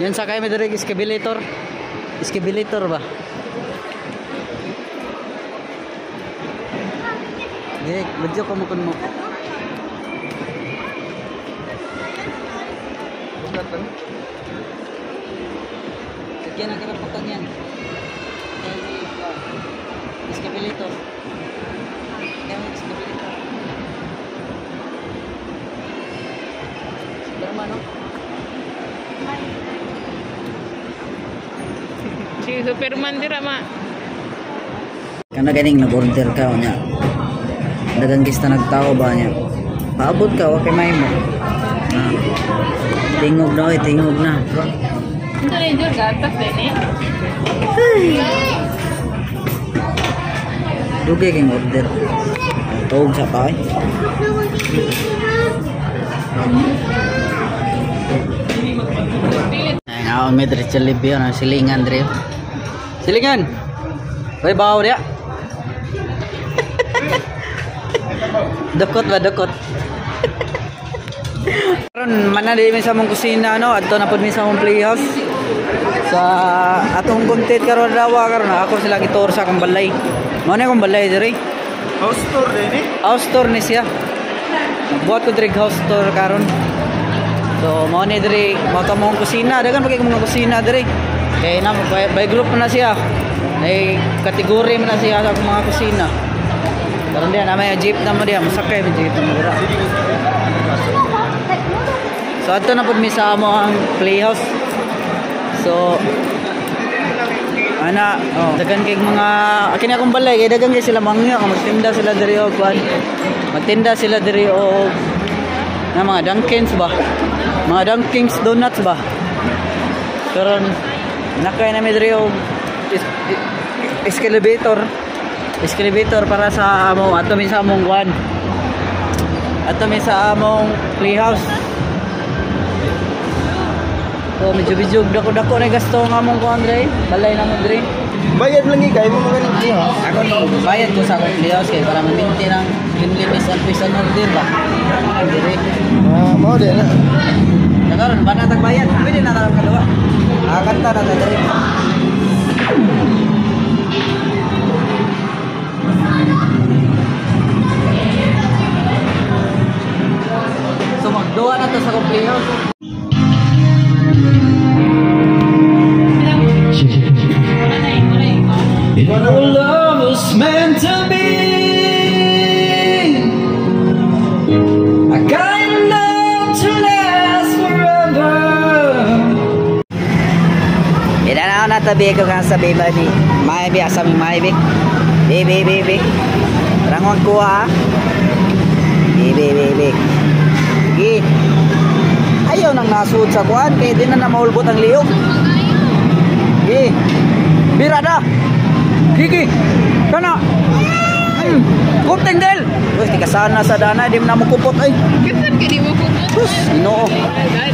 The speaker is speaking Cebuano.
Yan sa kay may diri escalator. Escalator ba? Di, medyo kumukon mo. Kaya na karaputan yan. Escalator. Kaya may escalator. Superman, no? Si Superman dira ma. Kana ganing nag-order ka niya. Dagang gista nagtao ba niya. Paabot ka wa kay may mo. Ah. Tingog na oy, tingog na. Ito na yung gatas din eh. Dugay kay order. Tuog sa pa eh. Ay, nga may diri sa Libya na silingan diri. Silingan. Hoy, bawo dia. Dukot ba dukot. Karon manali mi sa among kusina no, adto na pud mi sa among playhouse. Sa atong content karon dawa karon ako sila gitour sa akong balay. Mao na akong balay diri. House tour din eh. House tour ni siya. Buhat ko diri house tour karon. So mao ni diri, mao ta mong kusina, daghan pa kay mga kusina diri. Kay na by group na siya. Ay kategory man na siya sa akong mga kusina. Karon diya na may jeep na mo diya, masakay mo jeep na mo dira. So adto na pud mi sa amo ang playhouse. So ana, oh, daghan kay mga kini akong balay kay daghan kay sila mangyo, magtinda sila diri og kuan. Magtinda sila diri og na mga Dunkins ba? Mga Dunkins donuts ba? Karon nakay na mi diri og escalator. Escalator para sa amo ato mi sa among kuan. Ato mi sa among playhouse. So medyo dako-dako na gasto nga among kuan dre. Balay na mo dre. Bayad lang ikay mo mga ganito ha. Ako ni bayad ko sa akong playhouse kay para ma-maintain ang cleanliness and peace and order ba. Dre. Ah, mao din na. Nagaron ba na tagbayad? Pwede na tarong kaduwa. Ah, kanta na ta dre. So magduwa na to sa akong playhouse. If our love was meant to be, I got enough to last forever. Inanaw na tabi ko nga sa biba ni Maibi, asa mi Maibi. Bibi, bibi. Rangon ko ha. Bibi, bibi. Gi. Ayaw nang nasud sa kuan kay di na mahulbot ang liog. Gi. Bira na. Gigi. Kana. Kupting del. Uy, tika sana sa dana di mo na mukupot ay. Kasan ka di mo kupot? Sus, Ginoo. Ay,